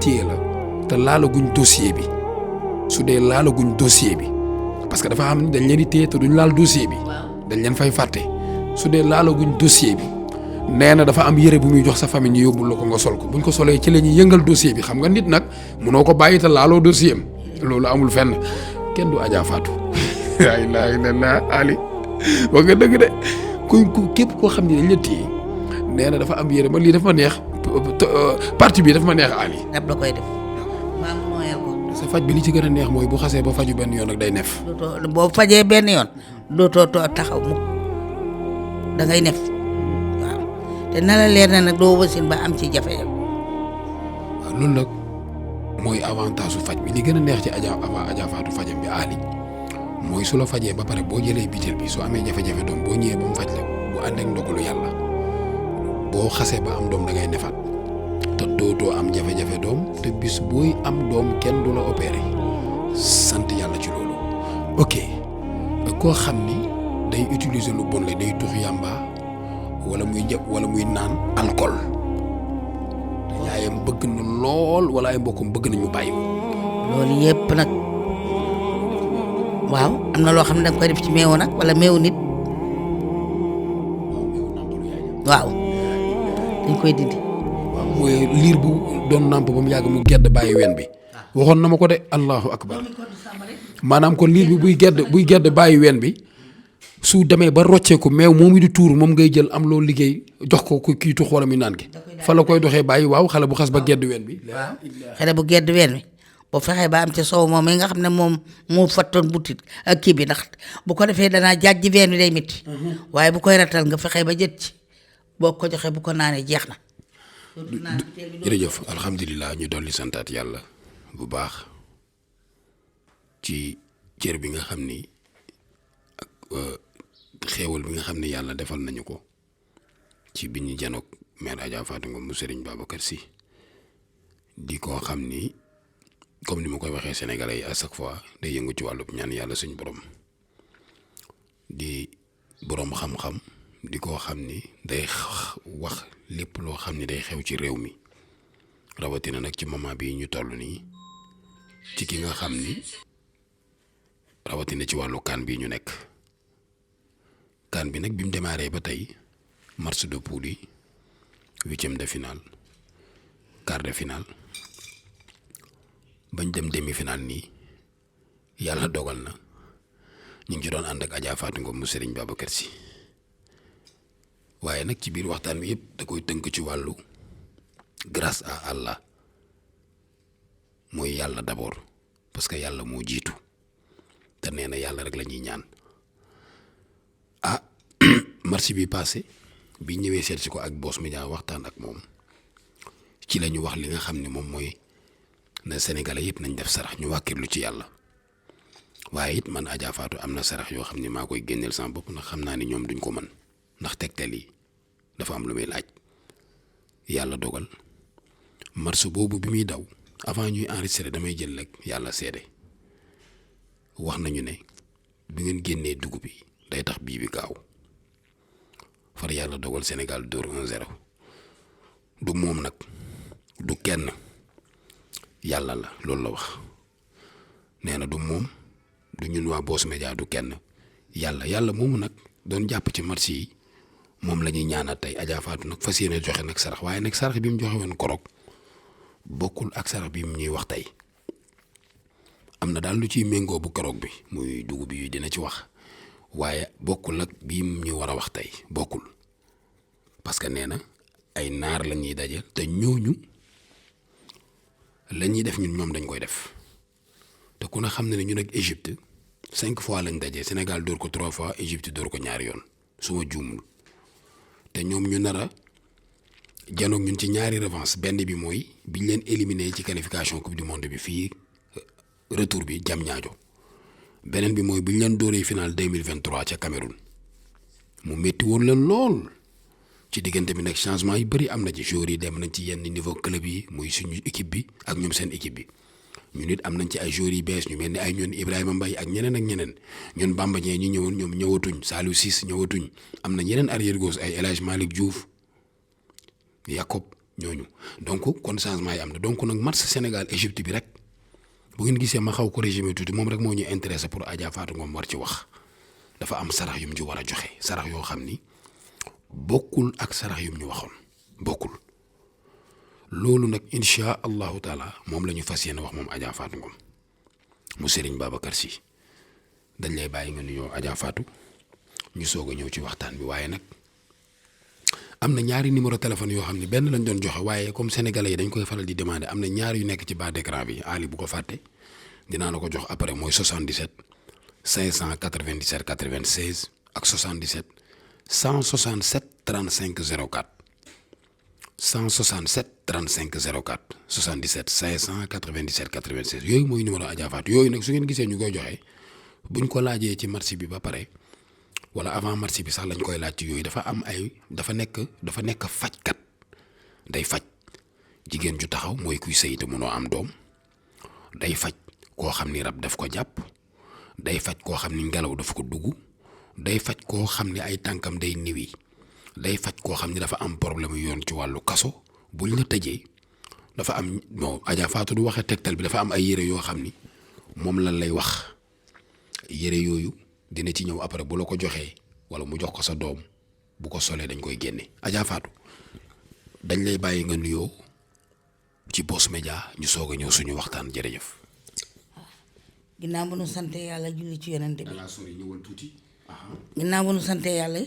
téye la te laalaguñ dossier bi su dee laalaguñ dossier bi parce que dafa am dañ leen di téye te duñ laal dossier bi dañ leen fay fàtte su dee laalaguñ dossier bi nee na dafa am yére bu muy jox sa famille ñu yóbbul la ko nga sol ko buñ ko solee ci la ñuy yëngal dossier bi xam nga nit nag munoo ko bàyyi te laaloo dossier am loolu amul fenn kenn du Adja Fatou laa ilaaha illallaah Ali wax nga dëgg de ku képp koo xam ne dañ la téye nee na dafa am yére man lii dafa ma neex parti bi dafa ma neex Ali. dab la koy def maa mu nooyal ko. sa faj bi li ci gën a neex mooy bu xasee ba faju benn yoon nag day nef. dootoo boo fajee benn yoon dootoo taxaw mukk da ngay nef waaw te na la leer na nag doo wasin ba am ci jafe-jafe. waaw loolu nag mooy avantage su faj bi li gën a neex ci Adja Fatou fajam bi Ali mooy su la fajee ba pare boo jëlee bitel bi soo amee jafe-jafe doom boo ñëwee ba mu faj la bu ànd ak ndogalu yàlla boo xasee ba am doom da ngay nefaat te dootoo am jafe-jafe doom te bis booy am doom kenn du la opéré sant yàlla ci loolu. ok koo xam ni day utiliser lu bon la day tux yàmba wala muy wala muy naan alcool te yaayam bëgg na lool wala ay mbokkam bëgg nañu bàyyi ko. loolu yëpp nag waaw am na loo xam ne da nga koy def ci meew nag wala meew nit waaw dañ koy dindi. waaw mooy liir bu doon nàmp ba mu yàgg mu gedd bàyyi ween bi waxoon na ma ko de allahu akbar maanaam kon liir bi buy gedd bàyyi ween bi su demee ba rocceeku meew moomu di tuur moom ngay jël am loo liggéey jox ko kii tu xoolam mi naan ki fa la koy doxee bàyyi waaw xale bu xas ba gedd ween bi. waaw xale bu gedd ween bi boo fexee ba am ca soow moom mi nga xam ne moom moo fattoon butit ak kii bi ndax bu ko defee danaa jàjj ween bi day métti waaye bu koy ratal nga fexee ba jët ci boo ko joxee bu ko naanee jeex na. jërëjëf alhamdulilah ñu dolli santaat yàlla bu baax ci cër bi nga xam ni ak xéewal bi nga xam ni yàlla defal nañu ko ci bi ñu janoog mère Adja Fatou Ngom mu Serigne Babacar Sy di koo xam ni comme ni ma koy waxee sénégalais yi à chaque fois day yëngu ci wàllub ñaan yàlla suñ borom di borom xam-xam di koo xam ni day wax lépp loo xam ni day xew ci réew mi rawatina nag ci moment bii ñu toll nii ci ki nga xam ni rawatina ci wàllu kaan bii ñu nekk kaan bi nag bi mu démarré ba tey match de poule yi 8e de finale quart de finale bañ dem demi-finale nii yàlla dogal na ñu ngi ci doon ànd ak Adja Fatou Ngom mu Serigne Babacar Sy waaye nag ci biir waxtaan wi yëpp da koy tënk ci wàllu grâce à Allah mooy yàlla d'abord parce que yàlla moo jiitu te nee na yàlla rek la ñuy ñaan marché bi passé bi ñëwee seet si ko ak Boss Media waxtaan ak moom ci la ñu wax li nga xam ne moom mooy na Sénégalais yëpp nañ def sarax ñu wàkkirlu ci yàlla waaye it man Adja Fatou am na sarax yoo xam ne maa koy génneel sama bopp ndax xam naa ni ñoom duñ ko mën ndax tegtal yi dafa am lu muy laaj yàlla dogal marché boobu bi muy daw avant ñuy enregistrer damay jël rek yàlla seede wax nañu ne bi ngeen génnee dugub bi day tax bii bi gaaw far yàlla dogal Sénégal dóor 1-0 du moom nag du kenn yàlla la loolu la wax nee na du moom du ñun waa Boss Media du kenn yàlla moomu nag doon jàpp ci marché yi moom la ñuy ñaanal tey Adja Fatou nag fas yéene joxe nag sarax waaye nag sarax bi mu joxe woon korog bokkul ak sarax bi mu ñuy wax tey am na daal lu ciy méngoo bu korog bi muy dugub bi dina ci wax waaye bokkul ak bii mu ñu war a wax tey bokkul parce que nee na ay naar la ñuy daje te ñooñu la ñuy def ñoom dañ koy def te ku ne xam ne ñun ak Égypte 5 fois lañ daje Sénégal dóor ko 3 fois Égypte dóor ko ñaari yoon su ma juumul te ñoom ñu nar a janoog ñun ci ñaari revanche benn bi mooy biñ leen éliminé ci qualification coupe du monde bi fii retour bi Diamniadio beneen bi mooy biñ leen dóoree final 2023 ca Cameroun mu métti woon leen lool ci diggante bi nag changement yu bëri am na ci joueurs yi dem nañ ci yenn niveau club yi muy suñu équipe bi ak ñoom seen équipe bi ñu nit am nañ ci ay joueurs yu bees ñu mel ni ay ñoon Ibrahima Mbaye ak ñeneen ñun Bamba Dieng ñu ñëwoon ñoom ñëwatuñ Saliou Ciss ñëwatuñ am na ñeneen arrière gauche ay El Hadj Malick Diouf Jacob ñooñu donc kon changement yi am na donc nag match Sénégal Égypte bi rek bu ngeen gisee ma xaw ko résumé tuuti moom rek moo ñu intéressé pour Adja Fatou Ngom war ci wax dafa am sarax yu mu ci war a joxe sarax yoo xam ni bokkul ak sarax yu mu ñu waxoon bokkul loolu nag incha allahu taala moom la ñu fas yéene wax moom Adja Fatou Ngom mu Serigne Babacar Sy dañ lay bàyyi nga nuyoo Adja Fatou ñu soog a ñëw ci waxtaan bi waaye nag am na ñaari numéro téléphone yoo xam ne benn lañ doon joxe waaye comme sénégalais yi dañ koy faral di demander am na ñaar yu nekk ci bas d'écran bi Ali bu ko fàtte dinaa la ko jox après mooy 77 597 96 ak 77 167 35 04 167 35 04 77 597 96 yooyu mooy numéro Adja Fatou yooyu nag su ngeen gisee ñu koy joxe buñ ko laajee ci marché bi ba pare. wala avant marché bi sax lañ koy laaj ci yooyu dafa nekk fajkat day faj jigéen ju taxaw mooy kuy sëy te mënoo am doom day faj koo xam ni rab daf ko jàpp day faj koo xam ni ngelaw daf ko dugg day faj koo xam ni ay tànkam day niwi day faj koo xam ni dafa am problème yoon ci wàllu kaso buñ la tëjee dafa am bon Adja Fatou du waxee tegtal bi dafa am ay yére yoo xam ni moom lan lay wax yére yooyu dina ci ñëw après bu la ko joxee wala mu jox ko sa doom bu ko solee dañ koy génne Adja Fatou dañ lay bàyyi nga nuyoo ci Boss Media ñu soog a ñëw suñu waxtaan jërëjëf. ginnaaw bu nu sante yàlla julli ci yonent bi. dangaa sori ñëwal tuuti. ginnaaw bu nu sante yàlla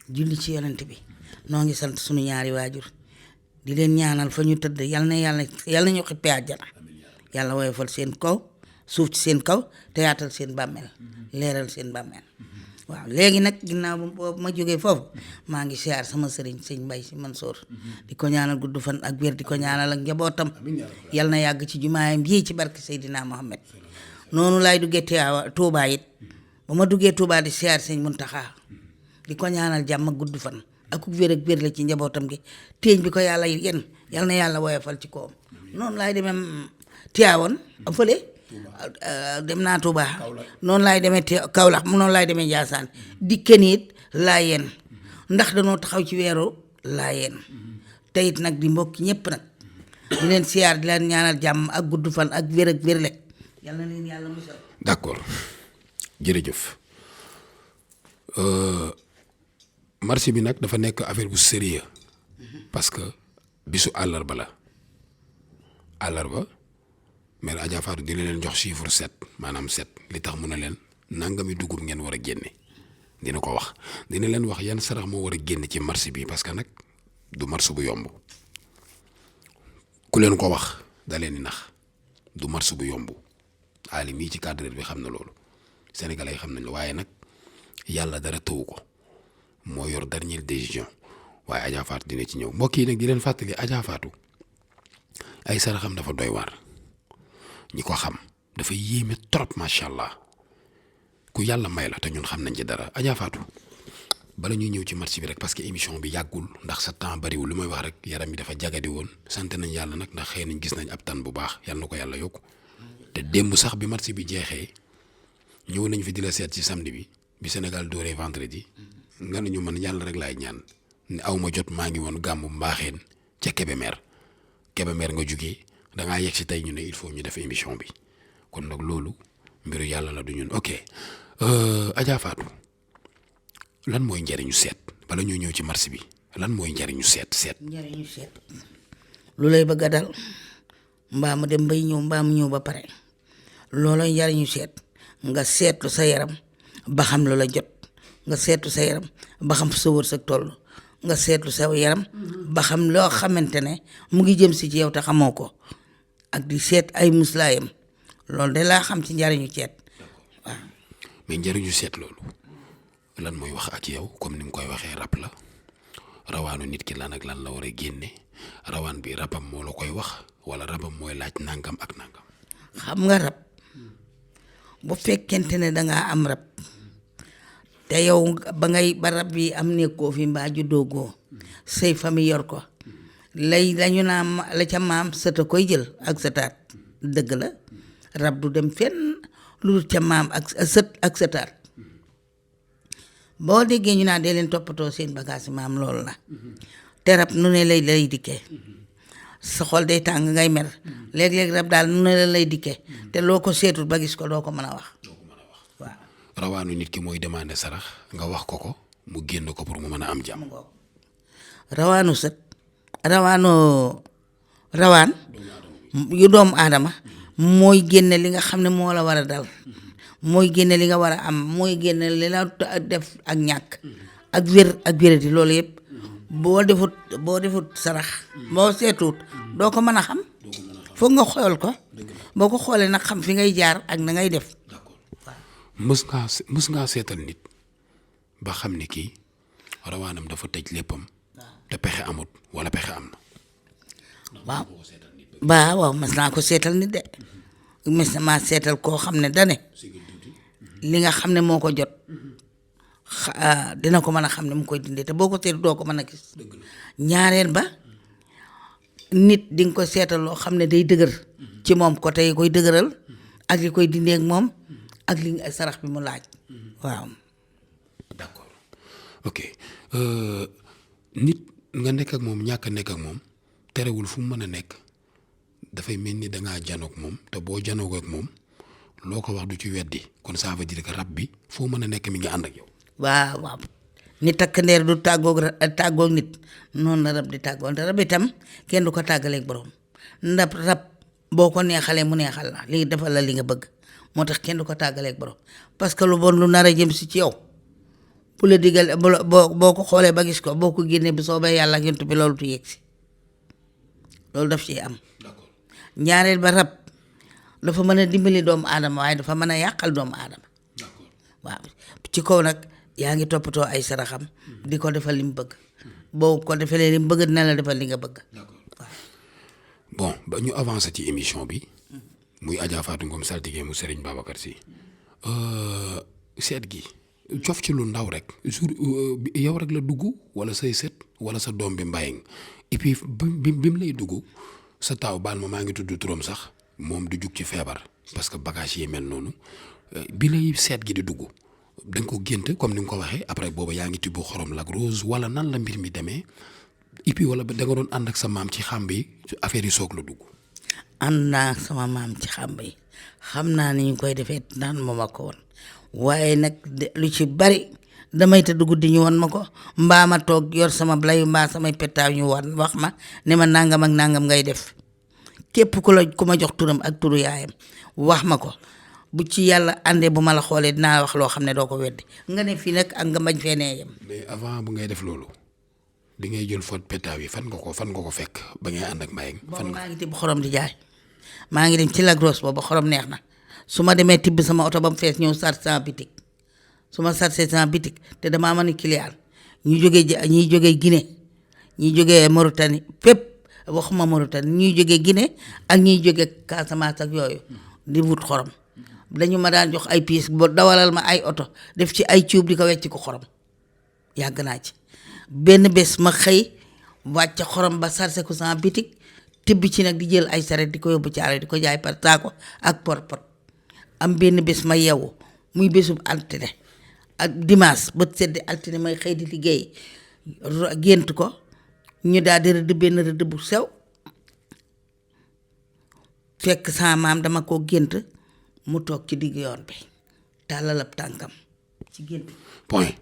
julli ci yonent bi noo ngi sant suñu ñaari waajur di leen ñaanal fa ñu tëdd yal na ñu xippee àjjana yàlla woyofal seen kaw suuf ci seen kaw te yaatal seen bàmmeel leeral seen bàmmeel waaw léegi nag ginnaaw boobu ma jógee foofu maa ngi siyaar sama sëriñ sëñ Mbay Si Mansour di ko ñaanal gudd fan ak wér di ko ñaanal ak njabootam yal na yàgg ci jumaayam yii ci barke Seydina Mohamed noonu laay duggee Touba it ba ma duggee Touba di siyaar sëñ Muntaxa di ko ñaanal jàmm ak gudd fan ak wér la ci njabootam gi téeñ bi ko yàlla yéen yal na yàlla woyofal ci kawam noonu laay demee Tiwaawan fële dem naa Touba noonu laay demee Kaolack noonu laay demee Ndiassane dikke nit Laayeen ndax dañoo taxaw ci weeru Laayeen te it nag di mbokki ñëpp nag di leen siyaar di leen ñaanal jàmm ak gudd fan ak wér le yal na leen yàlla musal. d'accord jërëjëf marché bi nag dafa nekk affaire bu sérieux parce que bisu àllarba la mais Adja Fatou dina leen jox chiffre 7 maanaam 7 li tax mu ne leen nangami dugub ngeen war a génne dina ko wax dina leen wax yan sarax moo war a génne ci marché bi parce que nag du marché bu yomb ku leen ko wax da leen di nax du marché bu yomb Ali mii ci cadre bi xam na loolu sénégalais yi xam nañ la waaye nag yàlla dara tëwu ko moo yor dernière décision waaye Adja Fatou dina ci ñëw mbokk yi nag di leen fàttali Adja Fatou ay saraxam dafa doy waar. ñi ko xam dafa yéeme trop macha allah ku yàlla may la te ñun xam nañ ci dara Adja Fatou bala ñuy ñëw ci marché bi rek parce que émission bi yàggul ndax sa temps bariwul lu may wax rek yaram bi dafa jagadi woon sant nañ yàlla nag ndax xëy nañ gis nañ ab tan bu baax yàlla na ko yàlla yokku te démb sax bi marché bi jeexee ñëw nañ fi di la seet ci samedi bi Sénégal dooree vendredi nga ne ñu man yàlla rek laay ñaan ne aw ma jot maa ngi woon gàmmu mbaaxeen ca Kébémer nga jugee. dangaa yegg si tey ñu ne il faut ñu def émission bi kon nag loolu mbiru yàlla la du ñun ok Adja Fatou lan mooy njariñu seet bala ñoo ñëw ci marché bi lan mooy njariñu seet. njariñu seet lu lay bëgg a dal mbaa mu dem bay ñëw mbaa mu ñëw ba pare loolooy njariñu seet nga seetlu sa yaram ba xam lu la jot nga seetlu sa yaram ba xam sa wërsëg toll nga seetlu sa yaram ba xam loo xamante ne mu ngi jëm si ci yow te xamoo ko ak di seet ay muslaayam loolu de laa xam ci njariñu seet waaw. mais njariñu seet loolu lan mooy wax ak yow comme ni mu koy waxee rab la rawaanu nit ki lan ak lan la war a génne rawaan bi rabam moo la koy wax wala rabam mooy laaj nangam ak nangam. xam nga rab bu fekkente ne dangaa am rab te yow ba rab bi am nekkoo fi mbaa juddoogoo say famille yor ko lañu naa la ca maam sëta koy jël ak sëtaat dëgg la rab du dem fenn lu dul ca maam ak sët ak sëtaat boo déggee ñu naa dee leen toppatoo seen bagage maam loolu la te rab nu ne lay dikkee sa xol day tàng ngay mer léeg-léeg rab daal nu ne la lay dikkee te loo ko seetul ba gis ko doo ko mën a wax waaw. rawaanu nit ki mooy demandé sarax nga wax ko mu génn ko pour mu mën a am jàmm. rawaanu sët rawaan yu doomu aadama mooy génne li nga xam ne moo la war a dal mooy génne li nga war a am mooy génne li la def ak ñàkk ak wér ak wéradi loolu yëpp boo defut sarax boo seetuut doo ko mën a xam foog nga xool ko boo ko xoolee nag xam fi ngay jaar ak na ngay def. mës ngaa seetal nit ba xam ni kii rawaanam dafa tëj léppam te pexe amut wala pexe am na. waaw mas naa ko seetal nit de mas na maa seetal koo xam ne dane li nga xam ne moo ko jot dina ko mën a xam ne mu koy dindee te boo ko seetu doo ko mën a gis. ñaareel ba nit di nga ko seetal loo xam ne day dëgër ci moom côté yi koy dëgëral ak li koy dindee ak moom ak li sarax bi mu laaj waaw. d'accord ok nit nga nekk ak moom ñàkk a nekk ak moom terewul fu mu mën a nekk dafay mel ni dangaa janoog moom te boo janoog ak moom loo ko wax du ci weddi kon ça veut dire que rab bi foo mën a nekk mi ngi ànd ak yow. waaw ni takk ndeer du tàggoog nit noonu la rab di tàggoog te rab itam kenn du ko tàggaleeg borom ndab rab boo ko neexalee mu neexal la lii defal la li nga bëgg moo tax kenn du ko tàggaleeg borom parce que lu bon lu nar a jëm si ci yow bu la digal boo ko xoolee ba gis ko boo ko génnee bi soobee yàlla ak yonent bi loolu tu yegg si loolu daf ciy am. ñaareel ba rab dafa mën a dimbali doomu aadama waaye dafa mën a yàqal doomu aadama waaw ci kaw nag yaa ngi toppatoo ay saraxam di ko defal li mu bëgg boo ko defalee li mu bëgg dina la defal li nga bëgg waaw. bon ba ñu avancé ci émission bi muy Adja Fatou Ngom saltige mu Serigne Babacar Sy seet gi cof ci lu ndaw rek jour yow rek la dugg wala say sët wala sa doom bi mbayeng et puis bi mu lay dugg sa taaw baal ma maa ngi tudd turam sax moom du jug ci feebar parce que bagage yi mel noonu bi lay seet gi di dugg da nga ko gént comme ni nga ko waxee après booba yaa ngi tibb xorom Lac Rose wala nan la mbir mi demee et puis wala da nga doon ànd ak sa maam ci xàmb yi affaire yi soog la dugg. ànd naa ak sama maam ci xàmb yi xam naa ni ñu koy defee naan moom ak ko woon waaye nag lu ci bari damay tëdd guddi ñu won ma ko mbaa ma toog yor sama blayu mbaa samay pettaaw ñu wan wax ma ne ma nangam ak nangam ngay def képp ku ma jox turam ak turu yaayam wax ma ko bu ci yàlla àndee bu ma la xoolee dinaa wax loo xam ne doo ko weddi nga ne fii nag ak nga bañ fee nee yem. mais avant bu ngay def loolu di ngay jël foot pettaaw yi fan nga ko fekk ba ngay ànd ak mbayeng. fan maa ngi tibb xorom di jaay maa ngi dem ci Lac Rose boobu xorom neex na su ma demee tibb sama oto ba mu fees ñëw sart sama bitik su ma sartee sama bitik te damaa mën a client ñuy jógee Guinée ñuy jógee Mauritanie fépp waxuma Mauritanie ñuy jógee Guinée ak ñuy jógee Casamance ak yooyu di wut xorom dañu ma daan jox ay pièces ba dawalal ma ay oto def ci ay cuub di ko wecc ko xorom yàgg naa ci benn bés ma xëy wàcc xorom ba sarse ko sama bitik tibb ci nag di jël ay saret di ko yóbbu caaro di ko jaay par saako ak pot am benn bés ma yeewu muy bésub altine ak dimanche ba seddi altine may xëy di liggéey gént ko ñu daal di rëdd benn rëdd bu sew fekk sama maam dama ko gént mu toog ci digg yoon bi tàllalab tànkam ci gént point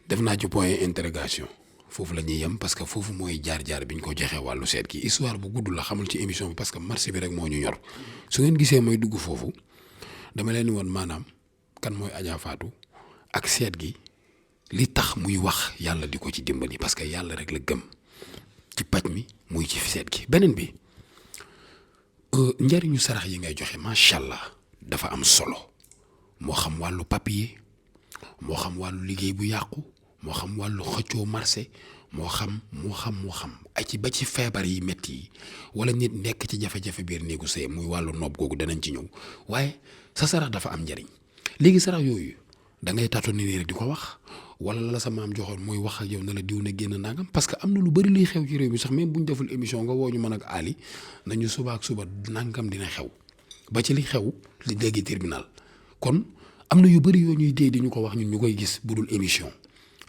def naa ci point interrogation foofu la ñuy yem parce que foofu mooy jaar-jaar bi ñu ko joxee wàllu seet gi histoire bu gudd la xamul ci émission bi parce que marché bi rek moo ñu ñor su ngeen gisee mooy dugg foofu dama leen woon maanaam kan mooy Adja Fatou ak seet gi li tax muy wax yàlla di ko ci dimbali parce que yàlla rek la gëm ci paj mi muy ci seet gi beneen bi njariñu sarax yi ngay joxe macha allah dafa am solo moo xam wàllu papier moo xam wàllu liggéey bu yàqu moo xam wàllu xëccoo marché moo xam ay ci ba ci feebar yi métti yi wala nit nekk ci jafe-jafe biir néegu sëy muy wàllu noob googu danañ ci ñëw waaye sa sarax dafa am njariñ léegi sarax yooyu da ngay tàttu ni rek di ko wax wala la sa maam joxoon mooy wax ak yow ne la diw na génn nangam parce que am na lu bari luy xew ci réew mi sax même bu ñu deful émission nga woo ñu mën ak Ali nañu suba ak suba nangam dina xew ba ci li xew li léegi tribunal kon am na yu bari yoo ñuy dee di ñu ko wax ñun ñu koy gis bu dul émission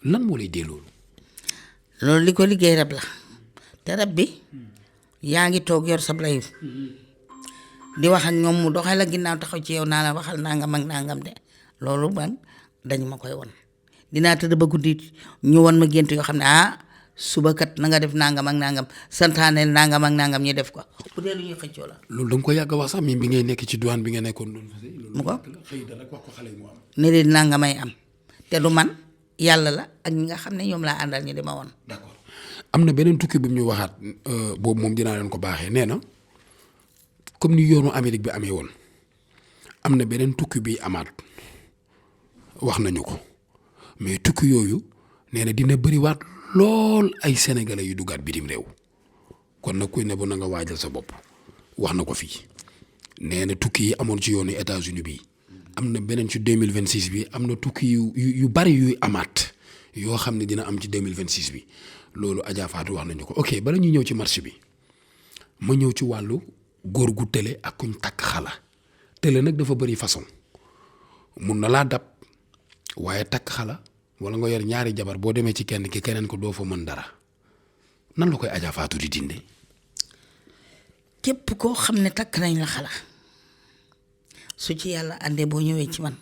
lan moo lay dee loolu. loolu li ko liggéey rab la te rab bi yaa ngi toog yor sab layu di wax ak ñoom mu doxee la ginnaaw taxaw ci yow naa la waxal nangam ak nangam de loolu man dañ ma koy won dinaa tëdd ba guddi ñu won ma gént yoo xam ne suba kat na nga def nangam ak nangam santaaneel nangam ak nangam ñu def ko bu dee lu ñuy xëccoo la. loolu da nga ko yàgg a wax sax mi bi ngay nekk ci douane bi nga nekkoon noonu. mu ko xëy da rek wax ko xale yi mu am. ne leen nangamay am te du man yàlla la ak ñi nga xam ne ñoom laa àndal ñu di ma won. d'accord am na beneen tukki bi mu ñu waxaat boobu moom dinaa leen ko baaxee nee na comme ni yoonu Amérique bi amee woon am na beneen tukki bi amaat wax nañu ko mais tukki yooyu nee na dina bëriwaat lool ay sénégalais yu duggaat bitim réew kon nag kuy ne bu na nga waajal sa bopp wax na ko fii nee na tukki yi amoon ci yoonu États-Unis bi am na beneen ci 2026 bi am na tukki yu bari yuy amaat yoo xam ne dina am ci 2026 bi loolu Adja Fatou wax nañu ko ok bala ñuy ñëw ci marché bi ma ñëw ci wàllu góor gu tële ak kuñ takk xala tële nag dafa bëri façon mun na laa dab waaye takk xala wala nga yor ñaari jabar boo demee ci kenn ki keneen ko doo fa mën dara nan la koy Adja Fatou di dinde képp koo xam ne takk nañ la xala su ci yàlla àndee boo ñëwee ci man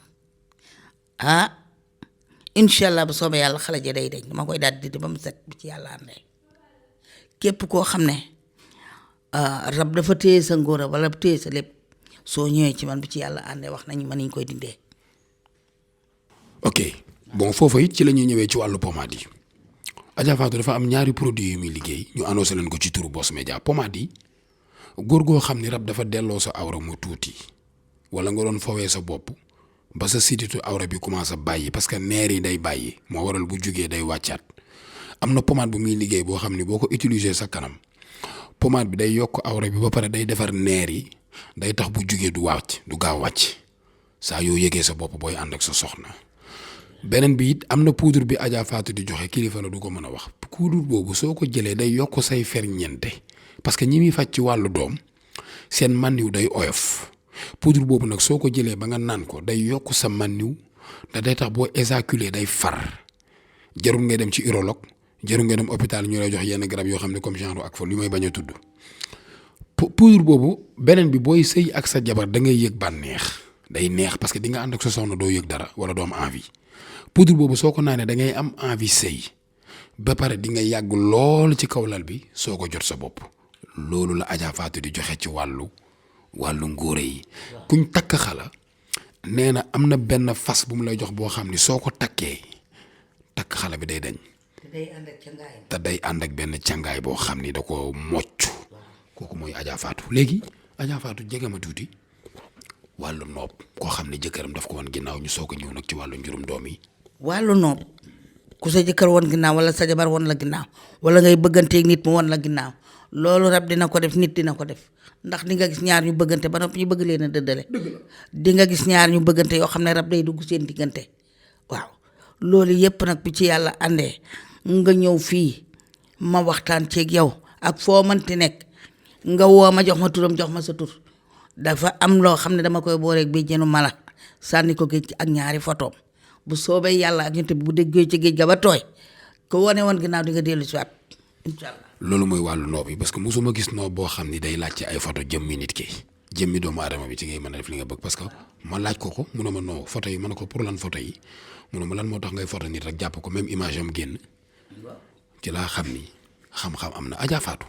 incha allah bu soobee yàlla xala ja day dañ dama koy daal di ba mu set bu ci yàlla àndee képp koo xam ne rab dafa téye sa ngóora wala téye sa lépp soo ñëwee ci man bu ci yàlla àndee wax nañ man nañ koy dindee. ok bon foofa it ci la ñuy ñëwee ci wàllu pommade yi Adja Fatou dafa am ñaari produits yu muy liggéey ñu annoncé leen ko ci turu Boss Media pommade yi góor goo xam ni rab dafa delloo sa awra mu tuuti wala nga doon fowee sa bopp ba sa siditu awra bi commencé bàyyi parce que neer yi day bàyyi moo waral bu jugee day wàccaat am na pommade bu muy liggéey boo xam ni boo ko utiliser sa kanam pommade bi day yokk awra bi ba pare day defar neer yi day tax bu jugee du wàcc du gaaw wàcc saa yoo yëgee sa bopp booy ànd ak sa soxna. beneen bi it am na poudre bi Adja Fatou di joxe kilifa la du ko mën a wax poudre boobu soo ko jëlee day yokk say ferñeente parce que ñi muy faj ci wàllu doom seen mànniw day oyof poudre boobu nag soo ko jëlee ba nga naan ko day yokk sa mànniw da day tax boo éjaculer day far jarul ngay dem ci urologue jarul ngay dem hôpital ñu lay jox yenn garab yoo xam ne comme genre ak fa lu may bañ a tudd poudre boobu beneen bi booy sëy ak sa jabar da ngay yëg bànneex day neex parce que di nga ànd ak sa soxna doo yëg dara wala doo am envie poudre boobu soo ko naanee da ngay am envie sëy ba pare di nga yàgg lool ci kaw lal bi soo ko jot sa bopp loolu la Adja Fatou di joxe ci wàllu ngóore yi kuñ takk xala nee na am na benn fas bu mu lay jox boo xam ni soo ko takkee takk xala bi day dañ te day ànd ak benn càngaay boo xam ni da ko mocc kooku mooy Adja Fatou léegi Adja Fatou jege ma tuuti wàllu noob koo xam ne jëkkëram daf ko wan ginnaaw ñu soog a ñëw nag ci wàllu njurum doom yi. wàllu noob ku sa jëkkër woon ginnaaw wala sa jabar woon la ginnaaw wala ngay bëgganteeg nit mu woon la ginnaaw loolu rab dina ko def nit dina ko def ndax di nga gis ñaar ñu bëggante ba noppi ñu bëgg leen a dëddale. di nga gis ñaar ñu bëggante yoo xam ne rab day dugg seen diggante waaw loolu yépp nag bu ci yàlla àndee nga ñëw fii ma waxtaan ceeg yow ak foo mënti nekk nga woo ma jox ma turam jox ma sa tur dafa am loo xam ne dama koy booleeg bi jënu mala sànni ko géej ak ñaari photoom bu soobee yàlla ak ñun bu déggee ci géej ga ba tooy ko wane woon ginnaaw di nga dellu si waat incha allah. loolu mooy wàllu noob yi parce que mosuma gis noob boo xam ni day laaj ci ay photo jëmmi nit ki jëmmi doomu aadama bi ci ngay mën a def li nga bëgg parce que ma laaj ko mu ne ma non photo yi ma ne ko pour lan photo yi mu ne ma lan moo tax ngay photo nit rek jàpp ko même image am génn ci laa xam ni xam-xam am na. Adja Fatou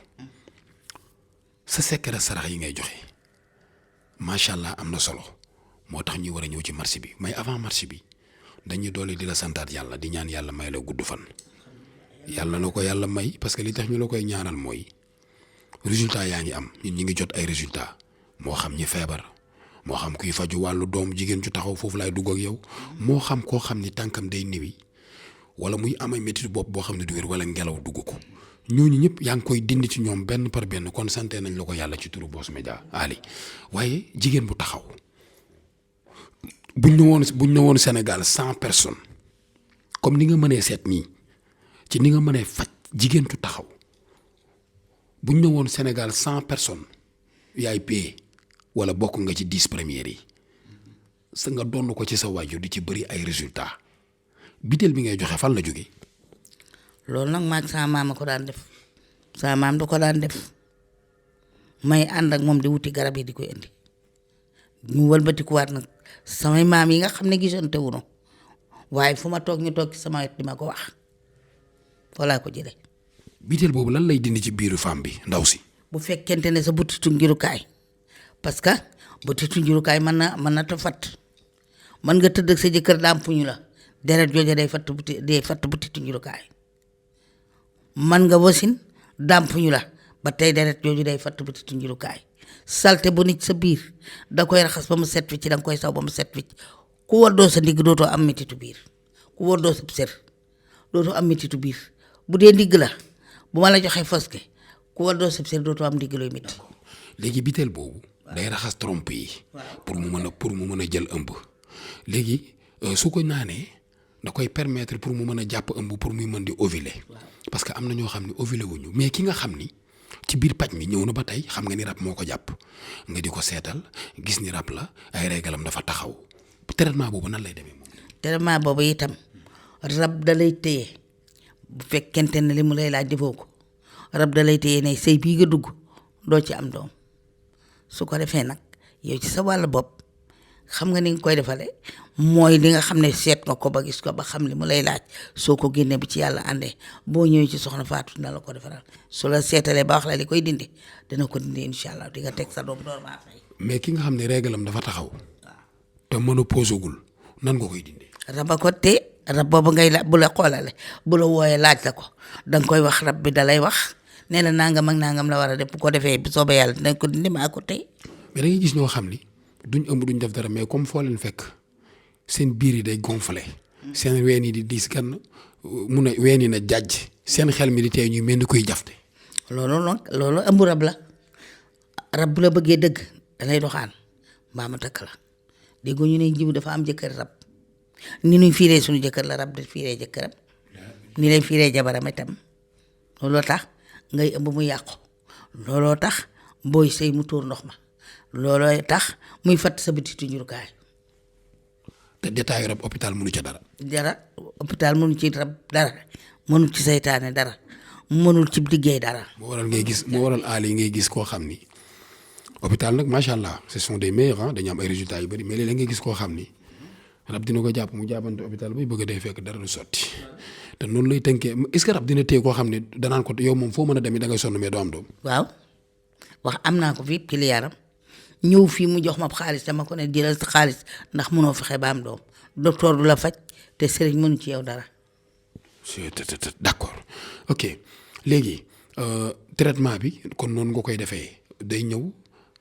sa secret sarax yi ngay joxe macha allah am na solo moo tax ñuy war a ñëw ci marché bi mais avant marché bi dañuy doole di la santaat yàlla di ñaan yàlla may la gudd fan. yàlla na ko yàlla may parce que li tax ñu la koy ñaanal mooy résultat yaa ngi am ñun ñi ngi jot ay résultat moo xam ñi feebar moo xam kuy faju wàllu doom jigéen ju taxaw foofu laay dugg ak yow moo xam koo xam ni tànkam day néwi wala muy amay métti bopp boo xam ne du wér wala ngelaw dugg ko ñooñu ñëpp yaa ngi koy dindi ci ñoom benn par benn kon santé nañ la ko yàlla ci turu Boss Media Ali waaye jigéen bu taxaw buñ ne woon Sénégal 100 personnes comme ni nga mënee seet nii ci ni nga mënee faj jigéen tu taxaw buñ ne woon Sénégal 100 personnes yaay payé wala bokk nga ci 10 premières yi sa nga donn ko ci sa waajur di ci bëri ay résultats biteel bi ngay joxe fan la jóge loolu nag maag sama maam a ko daan def sama maam da ko daan def may ànd ak moom di wuti garab yi di koy indi ñu wëlbatikuwaat nag samay maam yi nga xam ne gisante wuñu waaye fu ma toog ñu toog ci sama wet di ma ko wax foo laa ko jëlee. biteel boobu lan lay dindi ci biiru femme bi ndaw si. bu fekkente ne sa butitu njurukaay parce que butitu njurukaay mën na ta fatt mën nga tëdd ak sa jëkkër dàmpuñu la deret jooja day fatt butitu njurukaay mën nga wasin dàmpuñu la ba tey deret jooju day fatt butitu njurukaay salte bu nit sa biir da koy raxas ba mu set wicc da nga koy saw ba mu set wicc ku waddoo sa ndigg dootoo am metitu biir ku waddoo sa sër dootoo am metitu biir bu dee ndigg la bu ma la joxee foske ku waddoo sa sër dootoo am ndigg looy métti. léegi biteel boobu day raxas trompe yi pour mu mën a jël ëmb léegi su ko naanee da koy permettre pour mu mën a jàpp ëmb pour muy mën di ovuler parce que am na ñoo xam ne ovuler wuñu mais ki nga xam ni ci biir paj mi ñëw na ba tey xam nga ni rab moo ko jàpp nga di ko seetal gis ni rab la ay régalam dafa taxaw traitement boobu nan lay demee moom. traitement boobu itam rab da lay téye bu fekkente ne li mu lay laaj defoo ko rab da lay téye ne sëy bii nga dugg doo ci am doom su ko defee nag yow ci sa wàll bopp xam nga ni nga koy defale mooy li nga xam ne seet nga ko ba gis ko ba xam li mu lay laaj soo ko génnee bi ci yàlla àndee boo ñëwee ci soxna Fatou dina la ko defaral su la seetalee ba wax la li koy dindi dina ko dindi incha allah di nga teg sa doom door maa fay. mais ki nga xam ne régalam dafa taxaw te ménopause gul nan nga koy dindi. raba ko te rab boobu ngay la bu la xoolale bu la wooyee laaj la ko danga koy wax rab bi dalay wax nee na nangam ak nangam la war a def bu ko defee bu soobee yàlla dinañ ko dindi maa ko tey. mais da ngay gis ñoo xam ni duñ ëmb duñ def dara mais comme foo leen fekk seen biir yi day gonflé seen ween yi di diis gan mun a ween yi na jàjj seen xel mi di tey ñuy mel ni koy jafte. loolu ëmb rab la rab bu la bëggee dëgg da lay doxaan mbaa ma takk la déggoo ñu ne jiw dafa am jëkkër rab ni ñuy fiiree suñu jëkkër la rab di fiiree jëkkëram ni lay fiiree jabaram itam looloo tax ngay ëmb mu yàqu looloo tax booy sëy mu tuur ndox ma looloo tax muy fatt sa bititu njurukaay. te détail rab hôpital mënu ca dara. hôpital mënu ci rab dara mënul ci seytaane dara mënul ci liggéey dara. moo waral aal yi ngay gis koo xam ni hôpital nag macha allah ce sont des meilleurs dañu am ay résultats yu bëri mais léeg-léeg ngay gis koo xam ni rab dina ko jàpp mu jàppante hôpital bay bëgg a dee fekk dara du sotti te noonu lay tënkee est-ce que rab dina téye koo xam ne danaan ko yow moom foo mën a demee da ngay sonn mais doo am doom. waaw wax am naa ko fii ci li yaram ñëw fii mu jox ma xaalis dama ko ne jëlal sa xaalis ndax mënoo fexe ba am doom docteur du la faj te sëriñ mënu ci yow dara. d'accord ok léegi traitement bi kon noonu nga koy defee day ñëw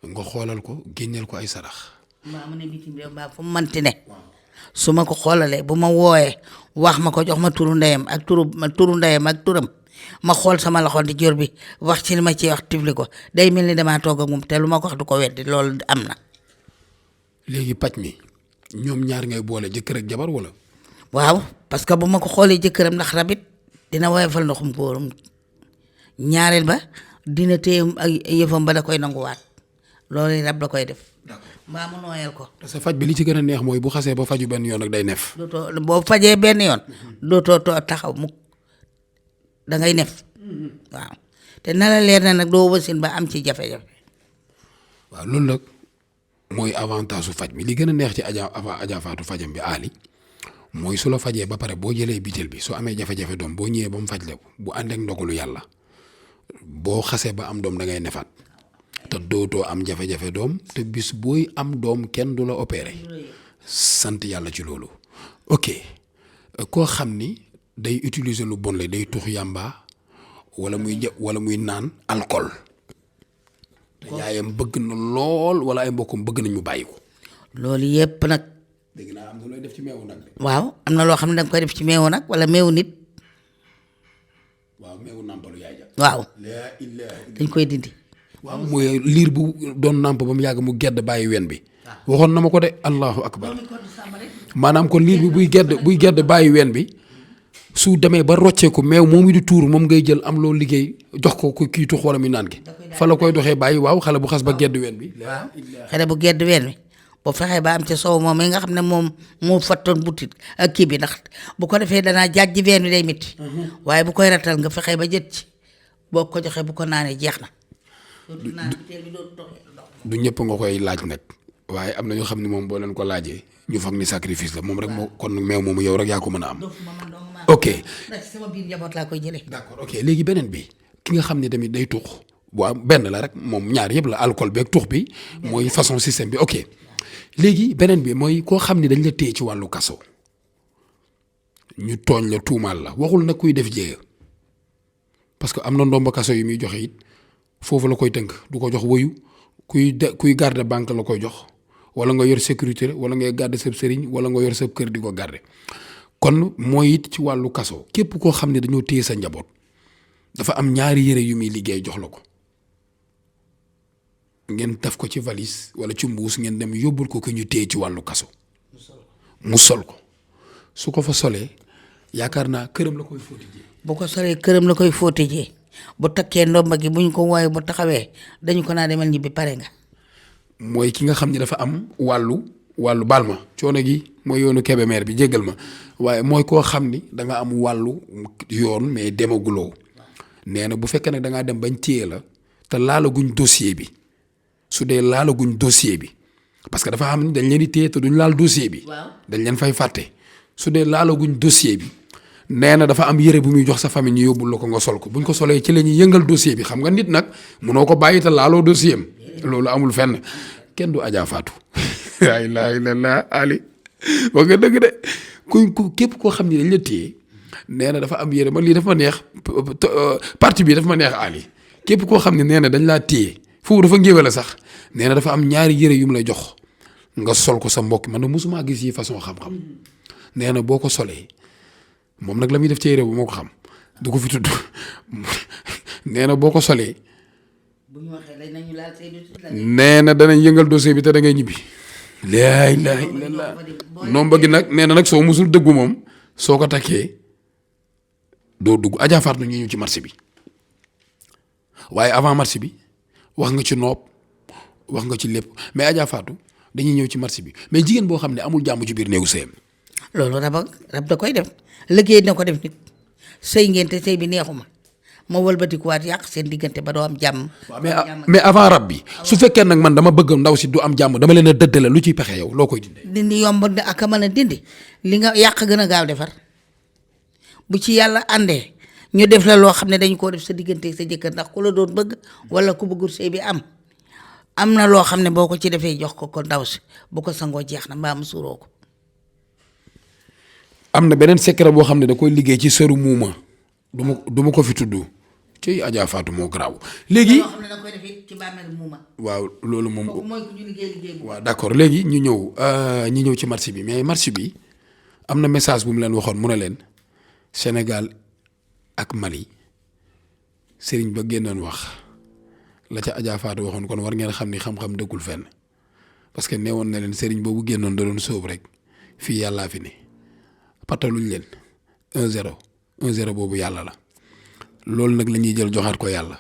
nga xoolal ko génneel ko ay sarax. mbaa mu ne bitim réew mbaa fu mu mënti ne su ma ko xoolalee bu ma wooyee wax ma ko jox ma turu ndeyam ak turam ma xool sama loxo di jor bi wax ci li ma ciy wax tifli ko day mel ni damaa toog ak moom te lu ma ko wax du ko weddi loolu am na. léegi paj mi ñoom ñaar ngay boole jëkkër ak jabar wala. waaw parce que bu ma ko xoolee jëkkëram ndax rabit dina woyofal ndoxum góoram ñaareel ba dina téye ak yëfam ba da koy nanguwaat loolu rab da koy def. mbaa mu nooyal ko. parce que faj bi li ci gën a neex mooy bu xasee ba faju benn yoon ak day nef. dootoo boo fajee benn yoon dootoo taxaw mu da ngay nef waaw te na la leer na nag doo wasin ba am ci jafe-jafe. waaw loolu nag mooy avantage su faj bi li gën a neex ci Adja Fatou fajam bi aali mooy su la fajee ba pare boo jëlee bitel bi soo amee jafe-jafe doom boo ñëwee ba mu faj la bu ànd ak ndogalu yàlla boo xasee ba am doom da ngay nefaat te dootoo am jafe-jafe doom te bis booy am doom kenn du la opéré sant yàlla ci loolu. ok koo xam ni day utiliser lu bon la day tux yàmba wala muy naan alcool te yaayam bëgg na lool wala ay mbokkam bëgg nañ mu bàyyi ko. loolu yépp nag. dégg naa am na looy def ci meewu nag. waaw am na loo xam ne danga koy def ci meewu nag wala meewu nit. waaw meewu nàmpalu yaay ja. waaw dañ koy dindi. waaw mooy liir bu doon nàmp ba mu yàgg mu gedd bàyyi wen bi. waxoon na ma ko de allahu akbar maanaam kon liir bi buy gedd bàyyi wen bi su demee ba rocceeku meew moomu di tuur moom ngay jël am loo liggéey jox ko kii tux wala muy naan ki fa la koy doxee bàyyi waaw xale bu xas ba gedd wen bi. waaw xale bu gedd wen bi boo fexee ba am ca soow moom mi nga xam ne moom moo fattoon butit ak kii bi ndax bu ko defee danaa jàjj ween bi day métti waaye bu koy ratal nga fexee ba jët ci boo ko joxee bu ko naanee jeex na du ñëpp nga koy laaj nag waaye am na ñoo xam ne moom boo leen ko laajee ñu foog ni sacrifice la moom rek moo kon meew moomu yow rek yaa ko mën a am. ok sama biir njaboot laa koy jëlee. d'accord ok léegi beneen bi ki nga xam ne tamit day tux bu am benn la rek moom ñaar yëpp la alcool bi ak tux bi mooy façon système bi ok léegi beneen bi mooy koo xam ne dañ la téye ci wàllu kaso ñu tooñ la tuumaal la waxul nag kuy def jéeya parce que am na ndomba kaso yi muy joxe it foofu la koy tënk du ko jox woyu kuy garde banque la koy jox wala nga yor sécurité wala ngay garde sa sëriñ wala nga yor sa kër di ko garde kon mooy it ci wàllu kaso képp koo xam ne dañoo téye sa njaboot dafa am ñaari yére yu muy liggéey jox la ko ngeen def ko ci valise wala ci mbuus ngeen dem yóbbul ko ñu téye ci wàllu kaso mu sol ko su ko fa solee yaakaar naa këram la koy fóoti jee bu ko solee këram la koy fóoti jee bu takkee ndomba gi bu ñu ko wooyee bu taxawee dañu ko naa demal ñibbi pare nga. mooy ki nga xam ne dafa am wàllu baal ma coono gi mooy yoonu Kébémer bi jéggal ma waaye mooy koo xam ni da nga am wàllu yoon mais demaguloo nee na bu fekkee nag da ngaa dem bañ téye la te laalaguñ dossier bi su dee laalaguñ dossier bi parce que dafa xam ni dañ leen di téye te duñ laal dossier bi. dañ leen fay fàtte su dee laalaguñ dossier bi nee na dafa am yére bu muy jox sa famille ñu yóbbul la ko nga sol ko buñ ko solee ci la ñuy yëngal dossier bi xam nga nit nag munoo ko bàyyi te laaloo dossier am loolu amul fenn kenn du Adja Fatou. laa ilaaha illallaah Ali wax nga dëgg de ku képp koo xam ni dañ la téye nee na dafa am yére man lii dafa ma neex parti bi dafa ma neex Ali képp koo xam ne nee na dañ laa téye foofu dafa ngéwale sax nee na dafa am ñaari yére yu mu lay jox nga sol ko sa mbokk man na mosuma gis yi façon xam-xam nee na boo ko solee moom nag la muy def ci yére bu moo ko xam du ko fi tudd nee na boo ko solee nee na danañ yëngal dossier bi te da ngay ñibbi. laa ilaaha illallaah nomba gi nag nee na nag soo musul dëggu moom soo ko takkee doo dugg Adja Fatou ñu ñëw ci marché bi waaye avant marché bi wax nga ci noob wax nga ci lépp mais Adja Fatou dañuy ñëw ci marché bi mais jigéen boo xam ne amul jàmm ci biir néegu sëyam. loolu rab da koy def liggéey na ko def nit sëy ngeen te sëy bi neexuma ma wëlbatikuwaat yàq seen diggante ba doo am jàmm. mais avant rab bi su fekkee nag man dama bëgg ndaw si du am jàmm dama leen a dëddale lu ciy pexe yow loo koy dindi. dindi yomb ak a mën a dindi li nga yàq gën a gaaw defar bu ci yàlla àndee ñu def la loo xam ne dañu koo def sa diggante sa jëkkër ndax ku la doon bëgg wala ku bëggul sëy bi am na loo xam ne boo ko ci defee jox ko ndaw si bu ko sangoo jeex na mbaa mu suuroo ko. am na beneen secret boo xam ne da koy liggéey ci sëru muuma du ma ko fi tudd. ci Adja Fatou moo garaaw léegi waaw loolu moom waaw d'accord léegi ñu ñëw ci marché bi mais marché bi am na message bu mu leen waxoon mu ne leen Sénégal ak Mali sëriñ ba génnoon wax la ca Adja Fatou waxoon kon war ngeen xam ni xam-xam dëkkul fenn parce que neewoon na leen sëriñ boobu génnoon da doon sóob rek fii yàllaa fi ne pataluñ leen 1-0 boobu yàlla la loolu nag la ñuy jël joxaat ko yàlla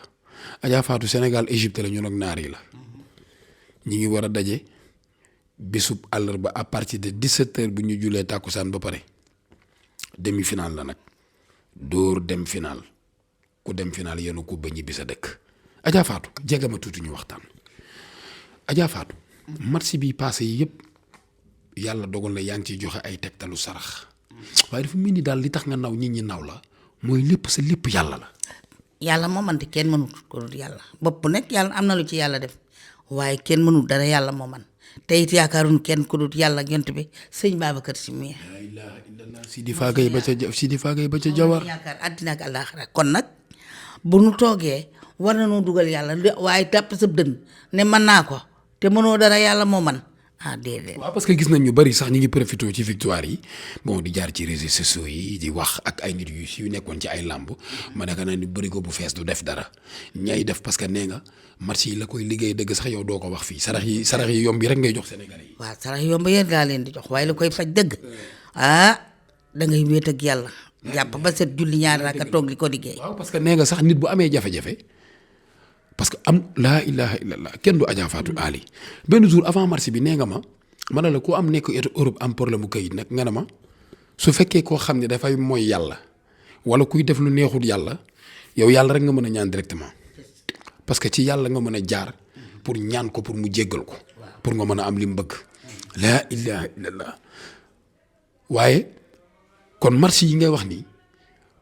Adja Fatou Sénégal Égypte la ñun ak naar yi la ñi ngi war a daje bisub àllarba à partir de 17h bu ñu julee tàkkusaan ba pare demi-finale la nag dóor dem final ku dem final yenu ko ba ñibbi sa dëkk Adja Fatou jege ma tuuti ñu waxtaan Adja Fatou match bi passé yi yëpp yàlla dogal na yaa ngi ciy joxe ay tegtalu sarax waaye dafa mel ni daal li tax nga naw nit ñi naw la mooy lépp sa lépp yàlla la. yàlla moo man te kenn mënut ko dul yàlla bopp nekk yàlla am na lu ci yàlla def waaye kenn mënut dara yàlla moo man te it yaakaaruñ kenn ku dul yàlla yont bi sëñ Babacar Si mi. laa ilaaha illallaah Sidi Faagay ba ca Jawar yaakaar àddina ak àllaaxira kon nag bu nu toogee war na noo dugal yàlla waaye tàpp sa dënn ne mën naa ko te mënoo dara yàlla moo man déedéet. waaw parce que gis nañ ñu bari sax ñi ngi profité ci victoire yi bon di jaar ci réseaux sociaux yi di wax ak ay nit yu nekkoon ci ay làmb ma ne naa ni bëri ko bu fees du def dara ñay def parce que nee nga match yi la koy liggéey dëgg sax yow doo ko wax fii sarax yi yomb yi rek ngay jox Sénégalais yi. waaw sarax yomb yéen laa leen di jox waaye la koy faj dëgg da ngay wéet ak yàlla. jàpp ba set julli ñaari rakka toog li ko liggéey. waaw parce que nee nga sax nit bu amee jafe-jafe. parce que am laa ilaha illallah kenn du Adja Fatou Ali benn jour avant marché bi nee nga ma ne la ku am nekk Europe am problème mu kayit nag nga ne ma su fekkee koo xam ne dafay mooy yàlla wala kuy def lu neexul yàlla yow yàlla rek nga mën a ñaan directement parce que ci yàlla nga mën a jaar pour ñaan ko pour mu jéggal ko pour nga mën a am li mu bëgg laa ilaha illallah. waaye kon marché yi ngay wax nii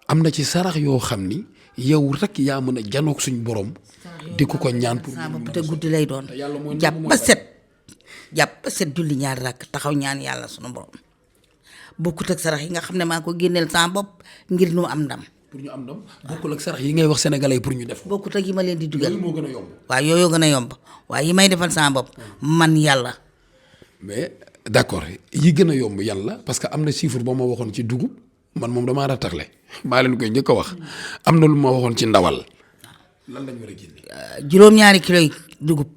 am na ci sarax yoo xam ni yow rek yaa mën a janoog suñ borom di ko ñaan pour saa bopp te guddi lay doon jàpp ba set julli ñaar rakk taxaw ñaan yàlla sunu borom bokkut ak sarax yi nga xam ne maa ko génneel saa bopp ngir nu am ndam. pour ñu am ndam bokkul ak sarax yi ngay wax sénégalais pour ñu def ko. bokkut ak yi ma leen di dugal yooyu moo gën a yomb. waaw yooyu gën a yomb waaye yi may defal saa bopp man yàlla. mais d'accord yi gën a yomb yàlla parce que am na chiffre ba ma waxoon ci dugub man moom damaa rattaxle maa leen koy njëkk a wax am na lu ma waxoon ci ndawal. lan lañ war a génne. juróom-ñaari kilo yi dugub.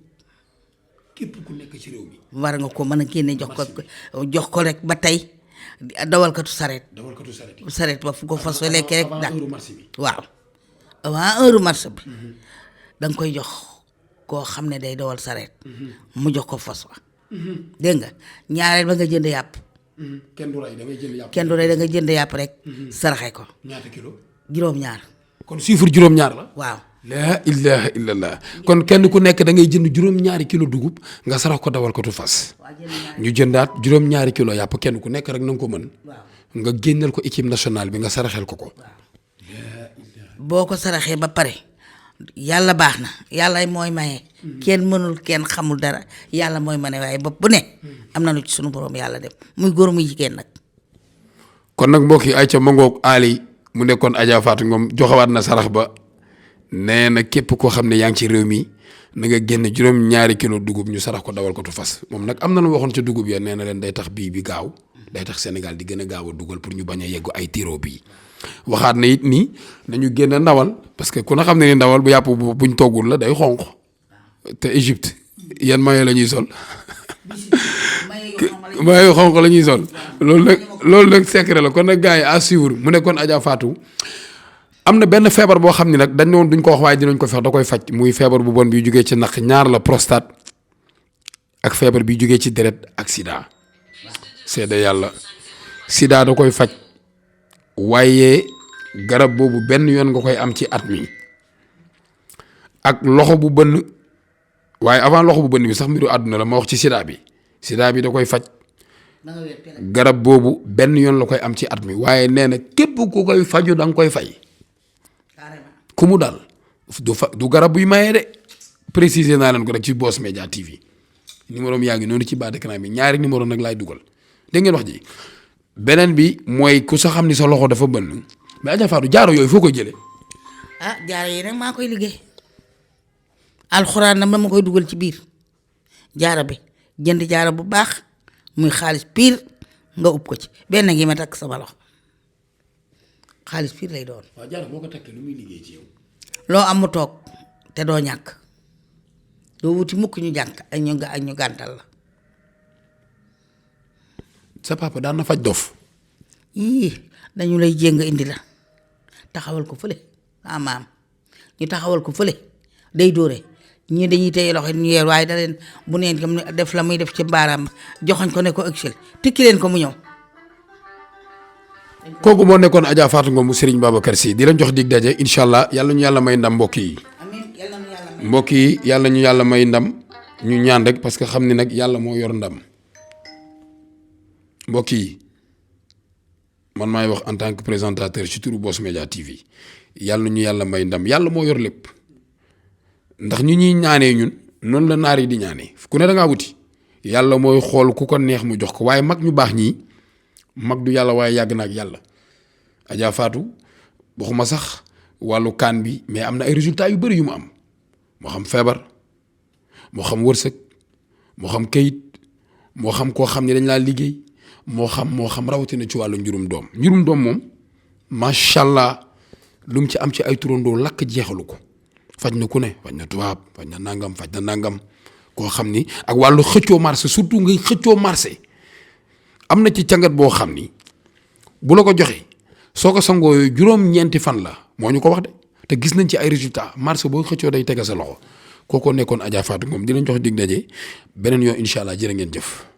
képp ku nekk ci réew mi. war nga ko mën a génne jox ko rek ba tey dawalkatu sareet. sareet ba fu ko fas lekkee rek daal waaw avant heure marché bi da nga koy jox koo xam ne day dawal sareet mu jox ko fas wa dégg nga ñaareel ba nga jënd yàpp. kenn du rey da ngay jënd yàpp. kenn du rey da nga jënd yàpp rek saraxe ko. ñaata kilo. juróom-ñaar. kon chiffre juróom-ñaar la. waaw. laa ilaha illallah kon kenn ku nekk da ngay jënd juróom-ñaari kilo dugub nga sarax ko dawal ko tu fas. ñu jëndaat juróom-ñaari kilo yàpp kenn ku nekk rek na nga ko mën. nga génneel ko équipe nationale bi nga saraxel ko ko. boo ko saraxee ba pare yàlla baax na yàlla mooy maye. kenn mënul kenn xamul dara yàlla mooy maye waaye bopp bu ne am na lu ci sunu borom yàlla dem muy góor muy jigéen nag. kon nag mbokk yi ayca ma ngoog Ali mu nekkoon Adja Fatou Ngom joxewaat na sarax ba nee na képp koo xam ne yaa ngi ci réew mi na nga génn juróom-ñaari kilo dugub ñu sarax ko dawal ko tu fas moom nag am na lu waxoon ca dugub ya nee na leen day tax bii bi gaaw day tax Sénégal di gën a gaaw a dugal pour ñu bañ a yeggu ay tiro bii. waxaat na it nii nañu génn ndawal parce que ku na xam ne ni ndawal bu yàpp buñ toggul la day xonq te Égypte yan mayo la ñuy sol mayo xonq la ñuy sol loolu nag secret la kon nag gars yi à suivre mu nekkoon Adja Fatou am na benn feebar boo xam ne nag dañ ne woon duñ ko wax waaye dinañ ko fex da koy faj muy feebar bu bon bi jógee ci naq ñaar la prostate ak feebar bi jógee ci deret ak sida seede yàlla sida da koy faj waaye garab boobu benn yoon nga koy am ci at mi ak loxo bu bënn waaye avant loxo bu bënn bi sax mbiru àdduna la ma wax ci sida bi da koy faj garab boobu benn yoon la koy am ci at mi waaye nee na képp ku koy faju da nga koy fay ku mu dal du garab buy mayee de préciser naa leen ko rek ci Boss Media TV numéro yaa ngi noonu ci bas d'écran bi ñaari numéro nag laay dugal dégg ngeen wax ji beneen bi mooy ku sa xam ni sa loxo dafa bënn mais Adja Fatou jaaro yooyu foo koy jëlee. jaaro yi nag maa koy liggéey alxuraan nag ma koy dugal ci biir jaaro bi jënd jaaro bu baax muy xaalis piir nga ub ko ci benn ngi ma takk sama loxo xaalis piir lay doon. waaw jaaro boo ko takkee lu muy liggéey ci yow. loo am mu toog te doo ñàkk doo wuti mukk ñu jànk ak ñu gàntal la. sa papa daan na faj dof. dañu lay jéng indi la taxawal ko fële maam ñu taxawal ko fële day dóore ñii dañuy téye loxo ñu yeer waaye da leen bu neen kam def la muy def ci baaraam joxoñ ko ne ko ëgsil tikki leen ko mu ñëw. kooku moo nekkoon Adja Fatou Ngom mu Serigne Babacar Sy di leen jox dig daje incha allah yàlla ñu yàlla may ndam mbokk yi. mbokk yi yàlla ñu yàlla may ndam ñu ñaan rek parce que xam ni nag yàlla moo yor ndam mbokk yi man maay wax en tant que présentateur ci turu Boss Media TV yàlla ñu yàlla may ndam yàlla moo yor lépp ndax ñu ñuy ñaanee ñun noonu la naar yi di ñaanee ku ne da ngaa wuti yàlla mooy xool ku ko neex mu jox ko waaye mag ñu baax ñii mag du yàlla waaye yàgg na ak yàlla. Adja Fatou waxuma sax wàllu kaan bi mais am na ay résultats yu bëri yu mu am moo xam feebar moo xam wërsëg moo xam kayit moo xam koo xam ne dañ laa liggéey moo xam rawatina ci wàllu njurum doom moom macha allah lu mu ci am ci ay turandoo lakk jeexalu ko faj na ku ne faj na tubaab faj na nangam koo xam ni ak wàllu xëccoo marché surtout ngay xëccoo marché am na ci cangat boo xam ni bu la ko joxee soo ko sangoo yooyu juróom-ñeenti fan la moo ñu ko wax de te gis nañ ci ay résultats marché boo xëccoo day tega sa loxo kookoo nekkoon Adja Fatou Ngom di leen jox dig daje beneen yoon incha allah jërë ngeen jëf.